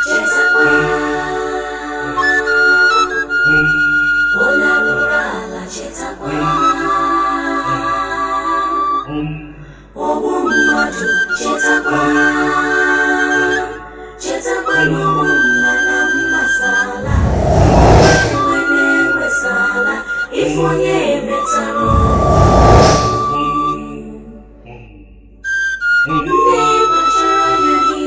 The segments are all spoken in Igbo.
Chetakwa onye arụrụ ala, chetakwa ogbu mmadụ, chetakwa, chetakwa n'ogbu mma na mmasala enwe na-enwesala ife onye metara. Nne, kpachara anya gị.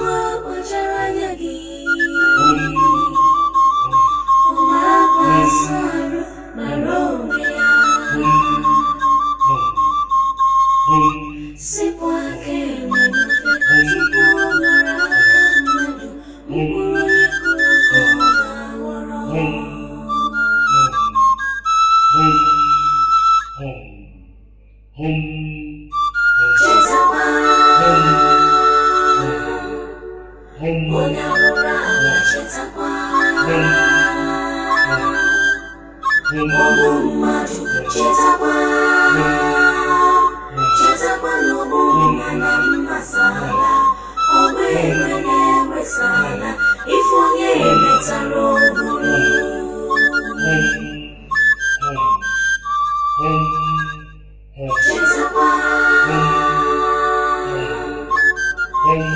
Nwa, kpachara anya gị. Ụmụaka arụ mara onwe ya, sipụ aka enwe n'ofe tupu ọ ghọrọ aka mmadụ. Mkpụrụ onye kụrụ ka ọ ga-aghọrọ. Chetakwa onye arụrụ ala, chetakwa ogbu mmadụ, chetakwa, chetakwa n'ogbu mma na mmasala ọgba enwe na-enwesala ife onye metara ogburu. Chetakwa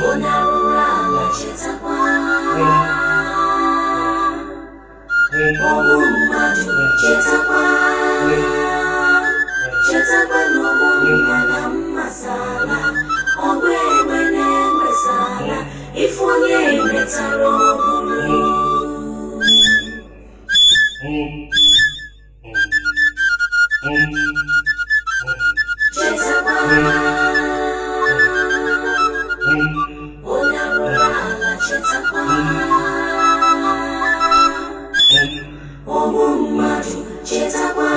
onye arụrụ ala, chetakwa ogbu mmadụ, chetakwa, chetakwa n'ogbu mma na mmasala ọgba egbe na-enwesala ife onye metara ogburu. Chetakwa onye arụrụ ala, chetakwa ogbu mmadụ, chetakwa,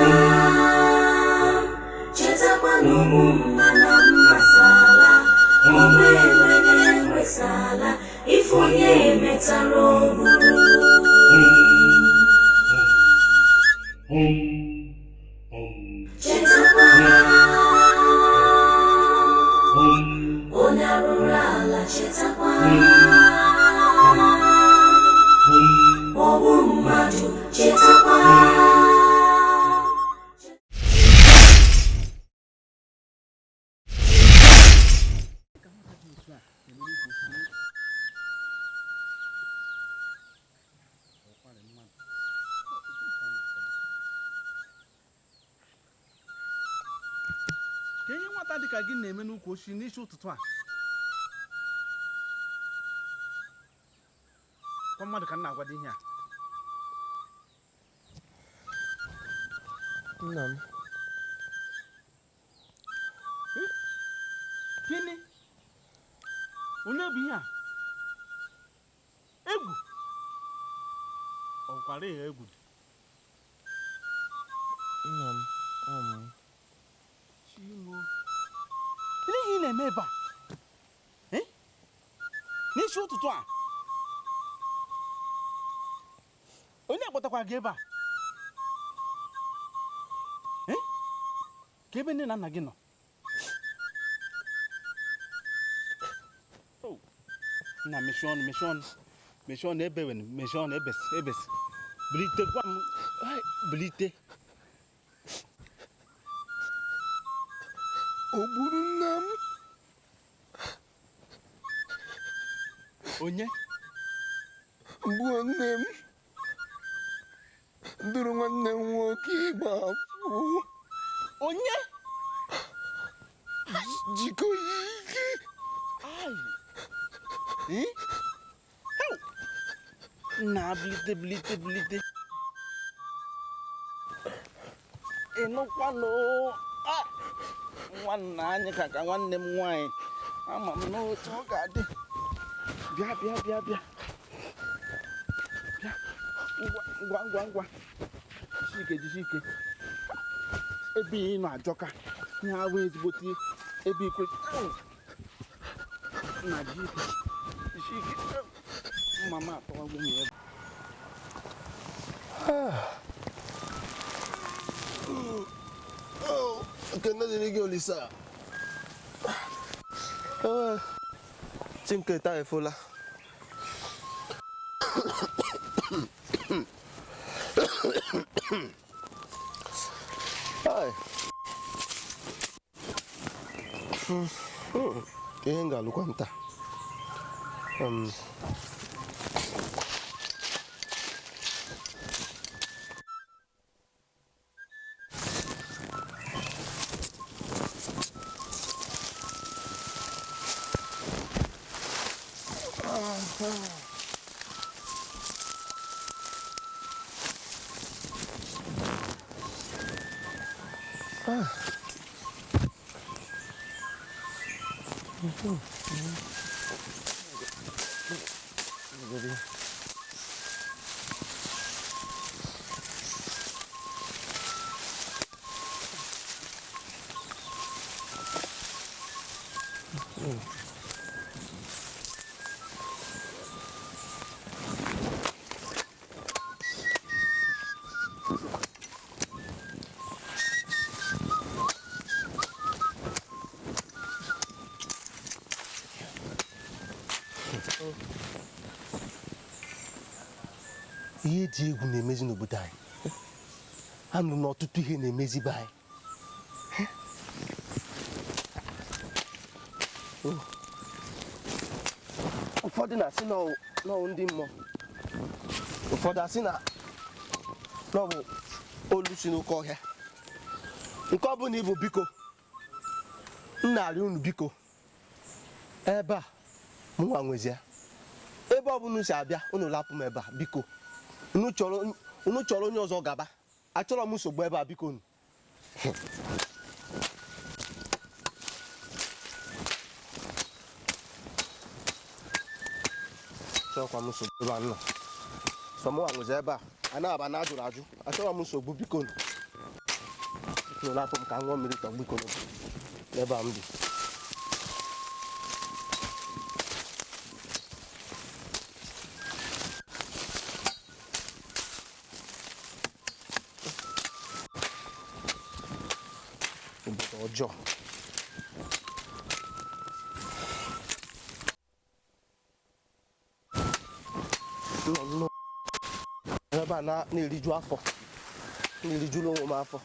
chetakwa n'ogbu mma na mmasala ọgba egbe na-enwesala ife onye metara ogburu. Chetakwa onye arụrụ ala, chetakwa ogbu mmadụ, chetakwa. Ka ihe nwata dị ka gị na-eme n'ukwu osisi n'isi ụtụtụ a kwa? Mmadụ ka m na-agwa dị ihe a. Nna m. Gịnị? Onye bụ ihe a? Egwu ọkwara ya, egwu dị. Nna m, ọ m. Chimo. Kedu ihe ị na-eme ebe a? Eh? N'isi ụtụtụ a, onye kpọtakwa gị ebe a? Eh? Ka ebe nne na nna gị nọ? Oh. Nna, mechie ọnụ, mechie ọnụ, mechie ọnụ. Ebe wen, mechie ọnụ. Ebesi, ebesi, bilite. Gwa m. Ai, bilite. O gburu nna m. Onye? Gbuo nne m, duru nwanne m nwoke ịgba afụ. Onye? Jikọ ya ike. Ai. Eh? Heu! Nna, bilite, bilite, bilite. Ịnụkwanụ? Ah! Nwanna anyị ka nwanne m nwaanyị, ama m n'otu ọ ga-adị. Bịa, bịa, bịa, bịa, bịa, ngwa ngwa ngwa ngwa. Jisi ike, jisi ike. Ebe ị nọ ajọka. Ihe ahụ ezigbote ebe ikwe. Nna, jisi ike, jisi ike. Mma m atọwago m ebe. Ekene dịrị gị, Olisa. Ee, chi nke taa efola. Ai. Ihe m ga-alụkwa m taa. Ihe dị egwu na-emezi n'obodo anyị. Anụrụ na ọtụtụ ihe na-emezi be anyị. Ụfọdụ na-asị na ọ ndị mmụọ, ụfọdụ asị na ọ bụ olu si n'oke ọhịa. Nke ọ bụla ịbụ, biko, m na-arịọ unu, biko, ebe a mụnwa nwezi ya, ebe ọ bụla unu si abịa, unu lapụ m ebe a, biko. Unu chọrọ onye ọzọ gaba, achọrọ m nsogbu ebe a, biko unu. Achọrọkwa m nsogbu ebe a nọ. Sọ mụnwa nwezi ebe a, a na-aba na ajụrụ ajụ. Achọrọ m nsogbu, biko unu. Unu lapụ m ka m ṅụọ mmiri tọgbọ, biko unu, n'ebe a m bi. Obodo ọjọọ. Nọ nnọọ ebe a na-eriju afọ, na-erijuru onwe m afọ.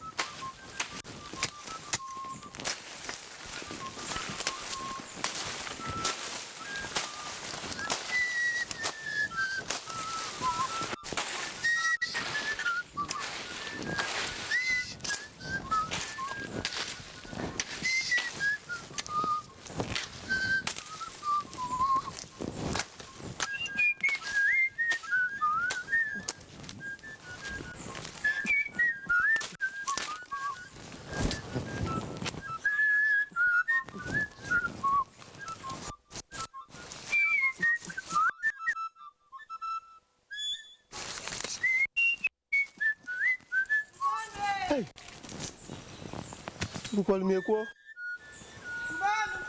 Ekwukwala m ekwu.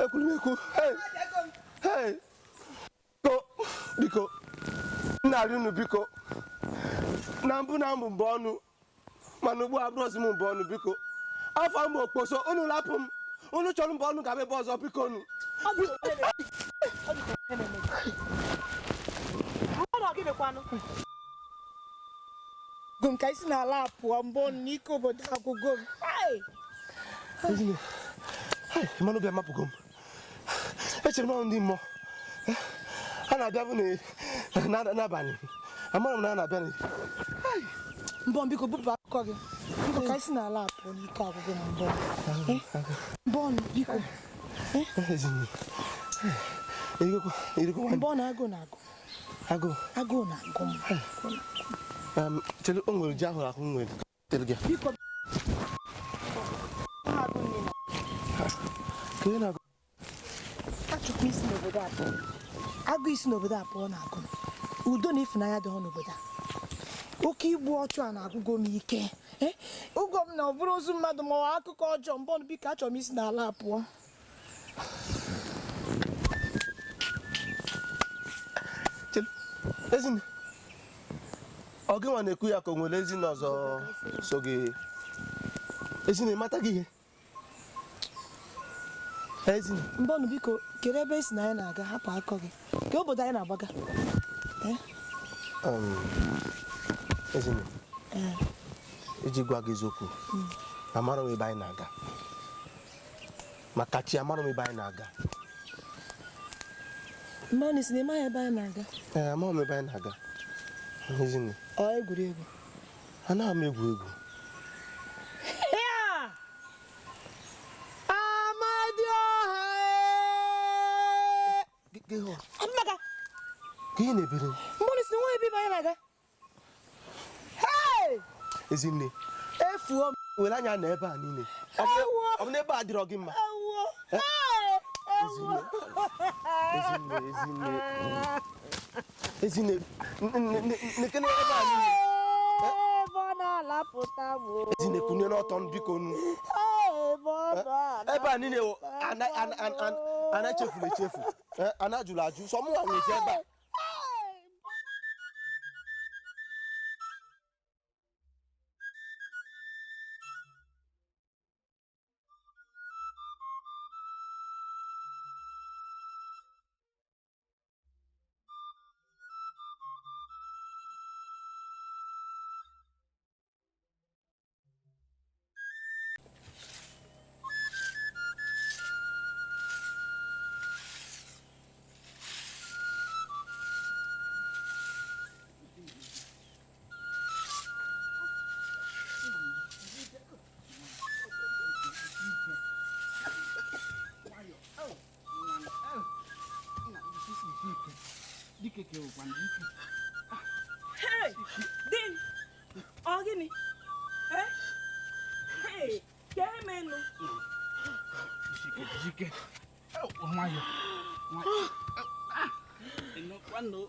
Ekwuru m ekwu. Hey! Hey! Biko, m na-arịọ unu, biko. Na mbụ na mbụ mbụ ọnụ, mana ugbu a abụrụzi m mbụ ọnụ, biko. Afọ m bụ Okposo, unu lapụ m. Unu chọrọ mbụ ọnụ ga ebe ọzọ, biko unu. Gụ m ka isi n'ala pụọ mbụ n'ike obodo agwụgo m. Mmanụ bịa mapụgo m. Echere m ọnụ ndị mmụọ a na-abịa bụ n'abalị, amara m na a na-abịa. Mbọ, biko, bupụ akụkọ gị, biko, ka isi n'ala pụọ n'ike agwụgo m. Mbọ, mbọ, biko. Mbọ na agụụ na-agụ. Agụụ. Agụụ na-agụ m. Chere, o nwere ji ahụrụ ahụ m nwere tere gị. Biko. Achọkwa isi n'obodo a pụọ. Agụ isi n'obodo a pụọ na-agụ m. Udo na ịfụnanya dị n'obodo a. Oke igbu ọchụ a na-agụgo m ike. Ụgwọ m na ọ bụrụ ozu mmadụ ma ọ akụkọ ọjọọ. Mbọ, biko, achọrọ m isi n'ala a pụọ. Ezinne, ọ gị nwa na-ekwu ya ka o nwere ezinne ọzọ so gị? Ezinne, mata gị ihe. Ezinne. Mbọnụ biko, kedu ebe esi na anyị na-aga? Hapụ akọ gị. Ka obodo anyị na-agbaga. Ezinne, iji gwa gị eziokwu, amara m ebe anyị na-aga. Maka chi, amara m ebe anyị na-aga. Mbọnụ si na ịmaghị ebe anyị na-aga. Ee, amaghị m ebe anyị na-aga. Ezinne. Ọ egwuregwu? Anaghị m egwu egwu. Amadioha! Amaka! Ka ị na-ebere? Mbọnụ si na nwa ebe anyị na-aga. Hey! Ezinne. Efuo m. Were anya na ebe a niile. Ọ bụ na ebe a dịrọ gị mma. Ewuo. Ezinne. Ezinne, Ezinne. Ezinne, nekene ebe a niile. Ebe ọ na-alapụta m. Ezinne, kwunye n'ọtọ m biko nu. Ebe a niile ana echefuru echefu. Ana jụrụ ajụ. Sọ mụnwa nwezi ebe a. Hey, di m, ọ gịnị? Hey, ka emenụ? Jike, nwayọ, nwayọ. Ịnọkwanụ.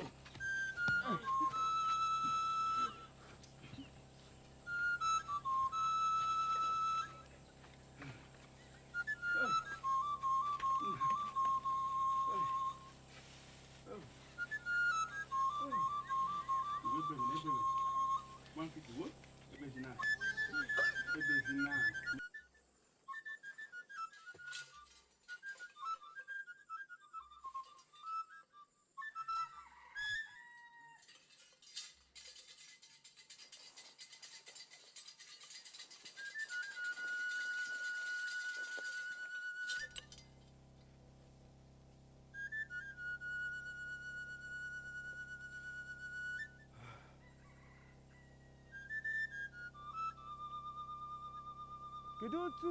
Kedu otu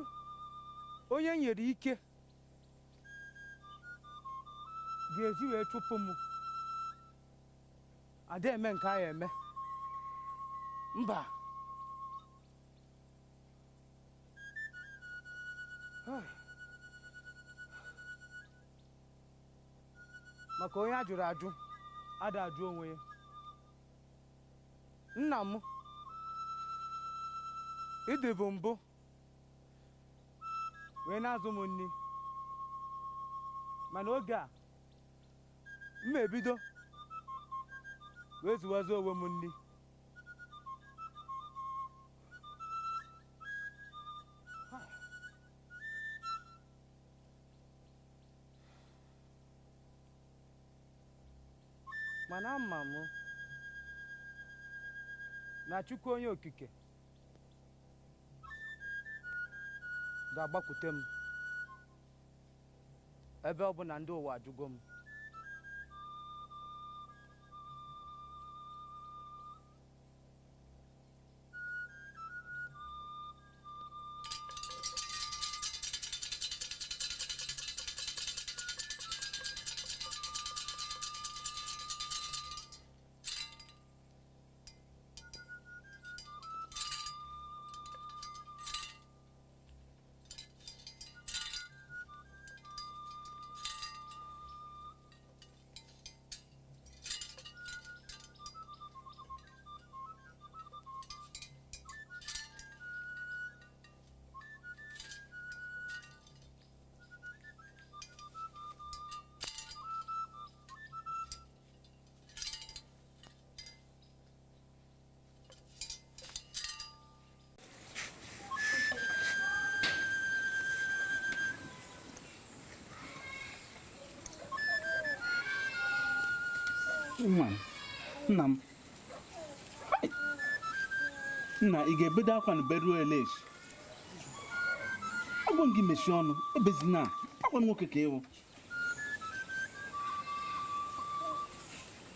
onye nyere ike ga-eji wee chụpụ m? Ada eme nke a eme. Mba. Maka onye a jụrụ ajụ, ada ajụ onwe ya. Nna m, ịdịbụ mbụ wee na-azụ m nri, mana oge a m ebido wee zụwazi onwe m nri. Mana ama m na Chukwu onye okike ga-agbakwute m ebe ọ bụ na ndị ụwa ajụgo m. Nwa m, nna m. Hai! Nna, ị ga-ebedo akwa na beruo eleshi? Agwa m gị mechie ọnụ, ebezina. Agwa m nwoke ka ịwụ.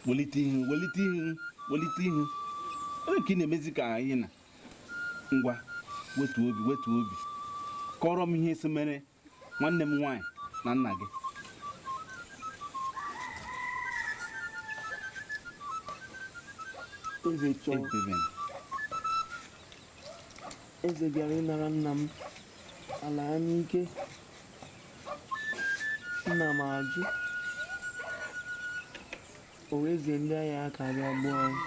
Welite ihu, welite ihu, welite ihu. Ebe ka ị na-emezi ka anyị na ngwa, wetuo obi, wetuo obi. Kọrọ m ihe esi mere nwanne m nwaanyị na nna gị. Eze chọọ. Ebebe. Eze bịara ịnara nna m ala ya n'ike. Nna m ajụ. O wee zie ndị agha ka bịa gbuo anyị.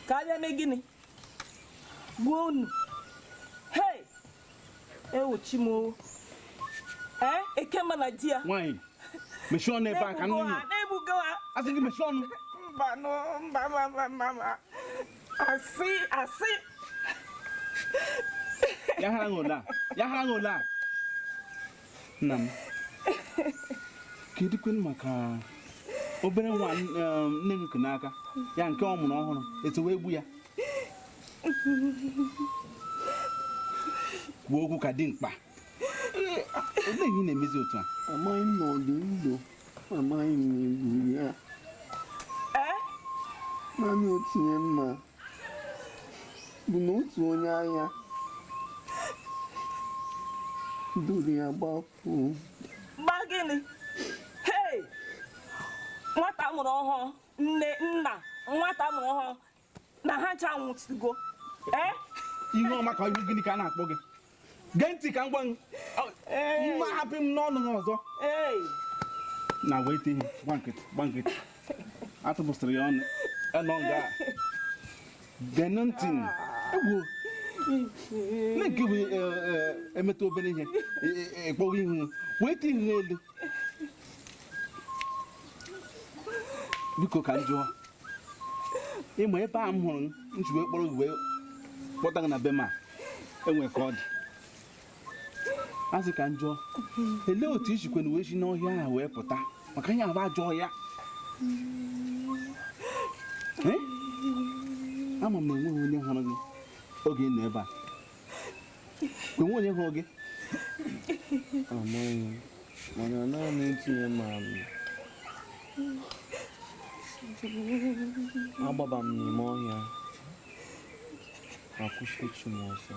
Ka a bịa mee gịnị? Gbuo unu. Hei! Ewu chi m o. Ee, Ekemma na di ya. Nwaanyị, mechie ọnụ ebe a ka nnu ha, na-egbugo ha. Asị gị mechie ọnụ. Mba nụ, mba, mba, mba, mba, mba. Asị, asị. Ya hara ṅụla a, ya hara ṅụla a. Nna m, kedu kwenụ maka obere nwa nne m ku n'aka ya nke ọ mụrụ ọhụrụ etu wee gbu ya? Kwuo okwu ka dimkpa. Olee ihe ị na-emezi otu a? Amaghị m na ọ dị ndụ, amaghị m na egburu ya. Naanị otu ihe m ma bụ na otu onye agha duru ya gbafuo. Gba gịnị? Hei! Nwata mụrụ ọhụrụ, nne, nna, nwata mụrụ ọhụrụ na ha ncha nwụchigo. Ihe ọma ka ihu gịnị ka a na-akpọ gị? Gee ntị ka m gwa gị. Mma hapụ m n'ọnụ ha ọzọ. Na wee ihe, gba nkịtị, gba nkịtị. Atụpụsịrị ya ọnụ. Nọ nga a. Gee ntị. Egwu. Nne nke bụ emetụ obere ihe, ekpọghị ihu. Wee tee ihu elu. Biko ka m jụọ. Ịma ebe a m hụrụ m ji wee kpọrọ gị wee kpọta gị na be m a, enwe ka ọ dị. Asị ka m jụọ, elee otu i jikwenu wee si n'ọhịa ahụ wee pụta? Maka ihe ahụ ajọ ọhịa. Ama m na enweghị onye hụrụ gị oge ị nọ ebe a. Enweghị onye hụrụ gị? Amaghị m, mana naanị otu ihe maara m. Agbaba m n'ime ọhịa ma kwụsị ịchụ m ọsọ.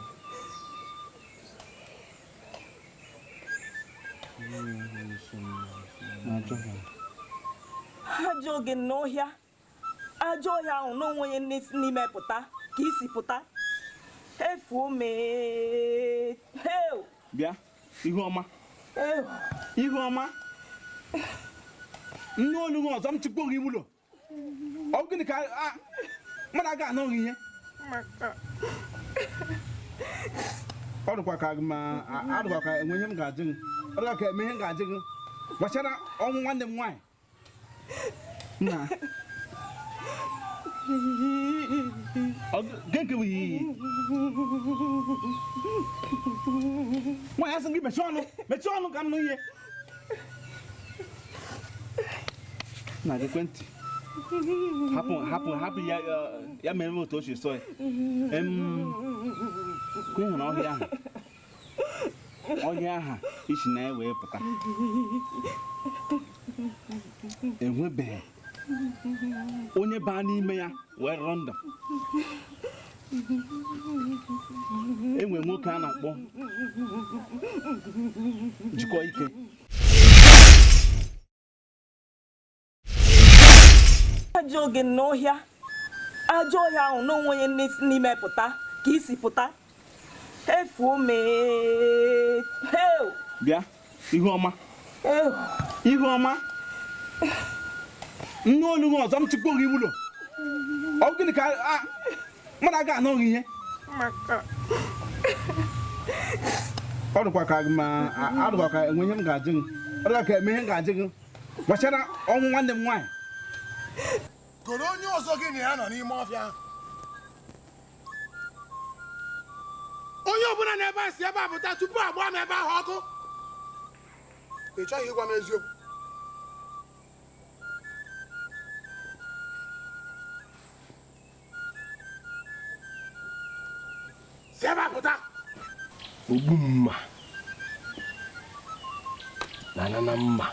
Ajọ oge n'ọhịa, ajọ ọhịa ahụ n'onwe onye n'ime pụta ka isi pụta. Efuo mee. Bịa, ihu ọma. Ihu ọma. Nne olu gị ọzọ m chịkpọ gị ụlọ. Ọ gịnị ka mmadụ aga anọghị ihe? Ọ dịkwa ka ma adịkwa ka enwe ihe m ga-ajụ gị. Ọ dịkwa ka eme ihe m ga-ajụ gị gbasara ọnwụ nwanne m nwaanyị. Nna. Gịnị bụ iyi? Nwaanyị asị gị mechie ọnụ, mechie ọnụ ka m nụ ihe. Na gị ekwentị. Hapụ, hapụ, hapụ ya, ya mere m otu o si sọ ya. Kwe hụrụ ọhịa ahụ. Ọhịa ahụ isi na ya wee pụta. Enwebeghị onye baa n'ime ya wee rọrọ ndụ. Enwe nwoke a na-akpọ Jikọ Ike. Ajọ oge n'ọhịa, ajọ ọhịa ahụ n'onwe onye n'ime pụta ka isi pụta. Efuo mee. Bịa, ihu ọma. Ihu ọma. Nne olu gị ọzọ m chịkpọ gị ụlọ. Ọ gịnị ka mmadụ aga anọghị ihe? Ọ dịkwa ka ma adịkwa ka enwe ihe m ga-ajụ gị. Ọ dịkwa ka eme ihe m ga-ajụ gị gbasara ọnwụ nwanne m nwaanyị. Goro onye ọzọ gị na ya nọ n'ime ọfịa. Onye ọbụla n'ebe a si ebe a pụta tupu agba m ebe ahụ ọkụ. Ị chọghị ịgwa m eziokwu. Si ebe a pụta. Ogbu mma na na na mma.